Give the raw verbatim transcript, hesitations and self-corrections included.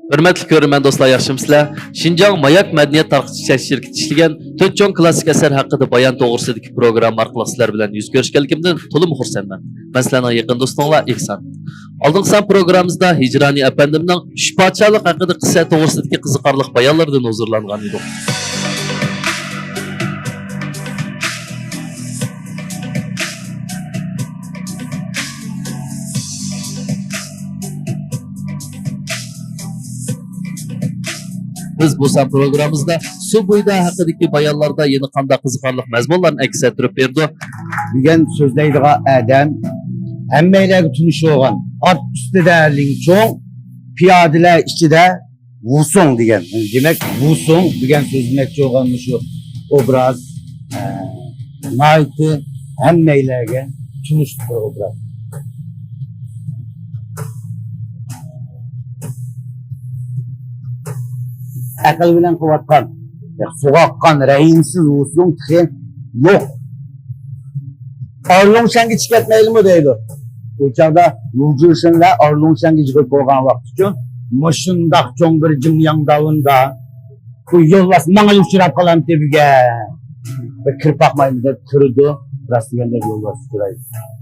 ھۆرمەتلىك كۆرۈرمەن دوستلار، ياخشىمۇسىلەر؟ شىنجاڭ ماياك مەدەنىيەت تارقىتىش شىركىتى ئىشلىگەن تۆت چوڭ كلاسسىك ئەسەر ھەققىدە بايان توغرىسىدىكى پروگرامما ئارقىلىق سىلەر بىلەن يۈز كۆرۈشكەنلىكىمدىن تولىمۇ خۇرسەنمەن. مەن سىلەرنىڭ يېقىن دوستۇڭلار ئېھسان. ئالدىنقى سان پروگراممىمىزدا ھىجرانىي ئەپەندىمنىڭ ئۈچ پادىشاھلىق ھەققىدە قىسسە توغرىسىدىكى قىزىقارلىق بايانلىرىدىن ھۇزۇرلانغان ئىدۇق. بىز بۇ سان پروگراممىمىزدا سۇ بويىدا ھەققىدىكى بايانلاردا يەنە قانداق قىزىقارلىق مەزمۇنلارنى ئەكس ئەتتۈرۈپ بېرىدۇ؟ بۈگۈن سۆزلەيدىغان ئادەم ھەممەيلەرگە تونۇش بولغان، ئات ئۈستىدە لىڭچۇڭ، پىيادىلەر ئىچىدە ۋۇسۇڭ دېگەن. دېمەك، ۋۇسۇڭ دېگەن سۆزلىمەكچى بولغان مۇشۇ ئوبراز، ئە، ناھايىتى ھەممەيلەرگە تونۇشلۇق بىر ئوبراز. ئەقىل بىلەن قىلىۋاتقان، سۇغا ئاققان رەھىمسىز ۋۇسۇڭ تېخى يوق. ئارلۇڭشەنگىچە كەتمەيلىمۇ دەيدۇ. ئۇ چاغدا لۇجۈشىنلەر ئارلۇڭشەنگە يىغىپ بولغان ۋاقىت ئۈچۈن مۇشۇنداق چوڭ بىر جىڭياڭ داۋۇندا بۇ يولۋاس ماڭا ئۇچراپ قالامتى بۈگۈن. بىر كىرىپ باقمايمىز دەپ كىرىدۇ. راست دېگەندەك يولۋاس ئۇچرايدۇ.